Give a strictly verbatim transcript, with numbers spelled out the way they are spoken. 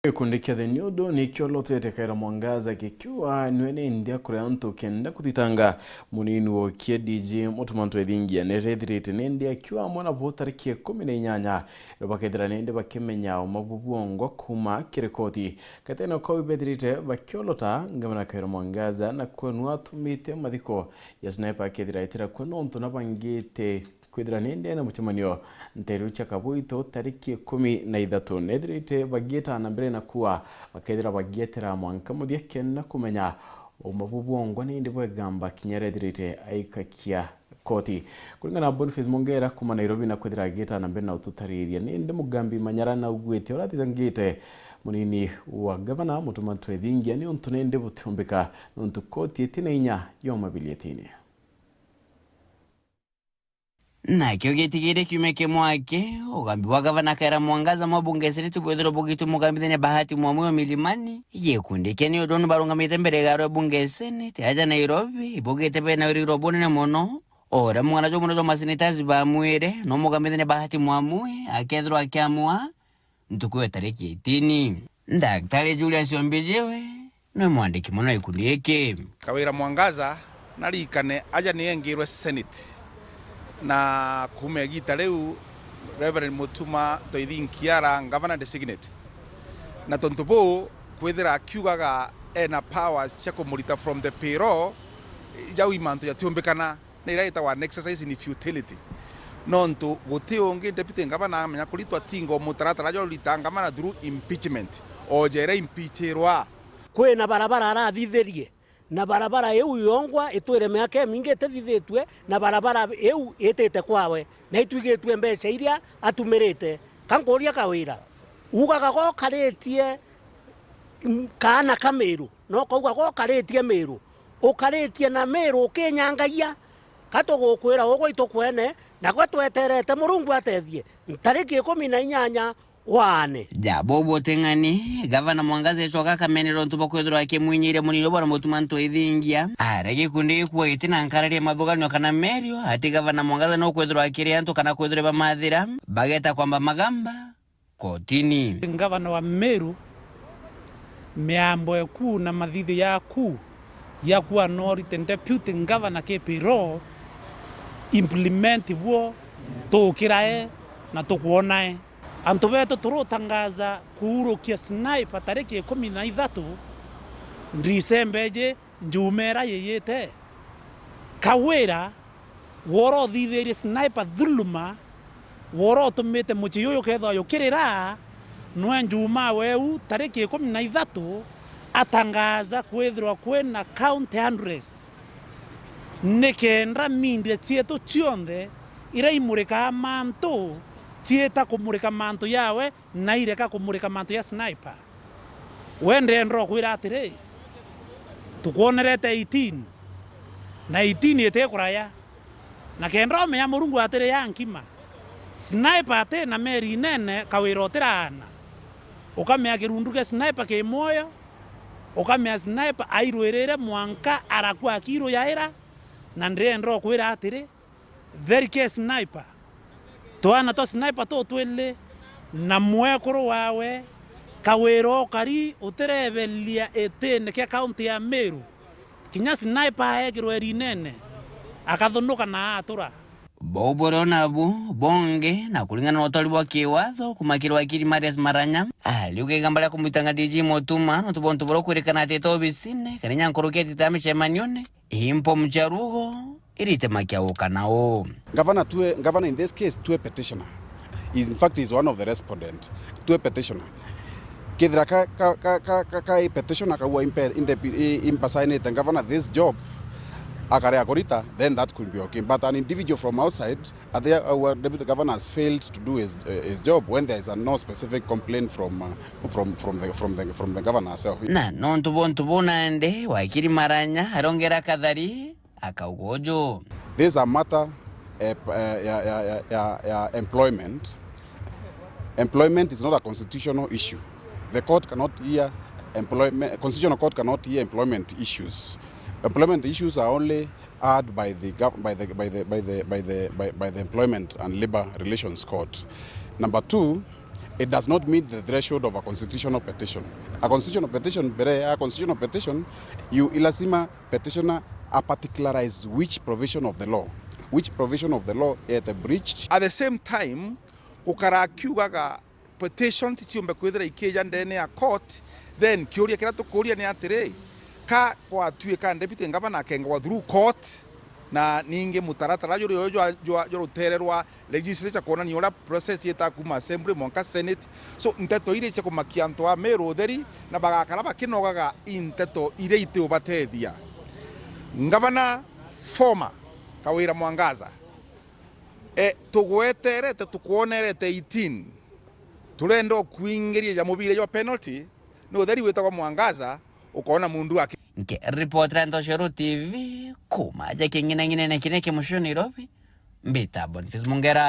Gikundi kia The New Dawn nikiolotete Kawira Mwangaza gikiuga nwe nindi akuria antu kenda kuthitanga munini wokie D G Mutuma Ntwethingia. Nirethirite nindi akiuga amwe nabo tariki ikumi na inyanya bakethira nindi bakimenya uma bu bwongwa kuuma kiri koti. Gatene kau bethirite bakiolota Ngavana Kawira Mwangaza na kwenu atumite mathiko ya Sniper akethira etira kwe nontu nabangite kwithira nindi ena mucemanio nteru cia Kabuito tariki ikumi na ithatu. Nethirite bagieta na mbere na kuua bakethira bagietera mwanka muthia kenda kumenya uma bu bwongwa nindi bwegamba kinya rethirite aikakia koti. Kuringana na Boniface Mongera kuma Nairobi na kwithira agieta na mbere na ututariria, nindi Mugambi Manyara naugwite urathithangite munini wa gavana Mutuma Ntwethingia niuntu nindi butiumbika niuntu koti itina inya ya umabilia itini. Nakio gitigire kiumia kimwe aki, ugambi bwa gavana Kawira Mwangaza mwa bunge seneti bwithirwe bugitwe mugambithania Bahati Mwamuye wa Milimani. Gikundi kia New Dawn barungamite mbere ya garo ya bunge seneti aja Nairobi, ibugite bena wirigiro bunene mono. O uria mwana jwa mono jwa masenetazi bamwire, no mugambithania Bahati Mwamuye akethirwa akiamua ntuku ya tariki itini. Daktari Julius Ombijiwe niwe mwandiki munene wa gikundi giki. Kawira Mwangaza narikane aja ni engirwe Senate, na kuuma igita riu Reverend Mutuma Toithinkia ara Governor Designate, na tontu buu kwithira akiugaga ena powers cia kumurita from the payroll, jau i mantu jatiumbikana. Na iria itagwa an exercise in futility. Nontu guti ungi deputy ngavana amenya kuritwa tinga o mutaratara jwa urita ngavana through impeachment, o ja iria impeachirwa. Kwina barabara arathithirie, na barabara iu yongwa itwire miaka imingi itithithitue, na barabara iu itite kwawe, na itwigitue mbeca iria atumirite. Ka nkuria Kawira, ugaga gokaritie, mm, kaana ka Miru, na ukauga gokaritie Miru, ukaritie na Miru ukinyangagia, ka tugukwira ugwe itukwene, na gwe tweterete Murungu atethie, ntariki ikumi na inyanya waane. Ja buu buting'ani, Gavana Mwangaza ecoka akamenera untu bwa kwithirwa akimwinyiria munini bwana Mutuma Ntwethingia, aria gikundi gikuuga gitina nkararia mathuganio kana merio, ati Gavana Mwangaza no kwithirwa akiria antu kana kwithirwa bamathira, bageta kwamba magamba kotini. Ngavana wa Meru, miambo eku na mathithio yaku ya kuwa norite deputy ngavana ki payroll, implement bwo, tukirae na tukwonae. Antu betu turutangaza kuurukia Sniper tariki ikumi na ithatu December iji, Njuma iria yiyite. Kawira, wora uthithirie Sniper thuluma, wora utumite mucii uyu ukethirwa yukirira, nwe Njuma weu tariki ikumi na ithatu atangaza kwithirwa kwina county address, nikenda media cietu cionthe iria imurikaa mantu ciita kumurika mantu yawe na ireka kumurika mantu ja Sniper. We ndenda ukwira atiri, tukwonerete eighteen, na eighteen iti kuraya, na kenda umenya Murungu atiri ya nkima. Sniper ati na meri inene, Kawira utiraana. Ukamea kirundu kia Sniper ki mwoyo, ukamea Sniper airwirire mwanka arakua akirujaira, na ndenda ukwira atiri, Therike Sniper, twana twa Sniper tutwili na mwekuru wawe, Kawira ukari utireberia itine kia kaunti ya Meru. Kinya Sniper aekirwe erinene, akathunuka na atura. Bau burio nabu bongi, na kuringana na utari bwa kiwatho, kuma kiri wakiri Marius Maranya, ariuga igamba ria kumwitanga D G Mutuma, nontu bwa untu buria ukwirikana atite obisine, kana inya nkuruki atite a micemanione, impo mcharugo, irite makiauka nao. Gavana tue, gavana in this case, tue petitioner. In fact, he's one of the respondent. Tue petitioner. Kethira ka, ka, ka, ka, ka, ka i petitioner kaua impe, inde, i, impersonate gavana this job, akarea kurita, then that could be okay. But an individual from outside, I think our deputy governor has failed to do his, uh, his job when there is a no specific complaint from, uh, from, from the, from the, from the governor herself. Na nontu bwa untu buu nandi, wakiri Maranya arongera kathari, akauga uju. This is a matter, eh, p-, eh, ya, ya, ya, ya, ya employment. Employment is not a constitutional issue. The court cannot hear employment, constitutional court cannot hear employment issues. Employment issues are only heard by the gov-, by the, by the, by the, by the, by, by the Employment and Labour Relations Court. Number two, It does not meet the threshold of a constitutional petition. A constitutional petition, mbere ya constitutional petition, you, ilazima petitioner a particularize which provision of the law, which provision of the law yete breached. At the same time, gukara akiugaga petitions ciumbe kwithira ikija ndene ya court, then kiuria kiria tukuria ni atiri, ka gwatuika deputy governor akengwa through court, na ningi mutaratara juri uyu jwa, jwa, jwa rutere rwa legislature, kwonania uria process yetaga kuma assembly mwanka senate. So nteto iria cia kumakia antu a Meru utheri, na bagakara bakinogaga i nteto iria itiubatethia. Ngavana former Kawira Mwangaza, e, tugweterete, tukwonerete eighteen, turenda ukuingiria ja mubira jwa penalty, ni utheri witagwa Mwangaza, ukona mundu aki. Nkiripotera Ntoshero T V kuma ja king'inang'inene kiria ki mucii Nairobi, mbita Boniface Mungera.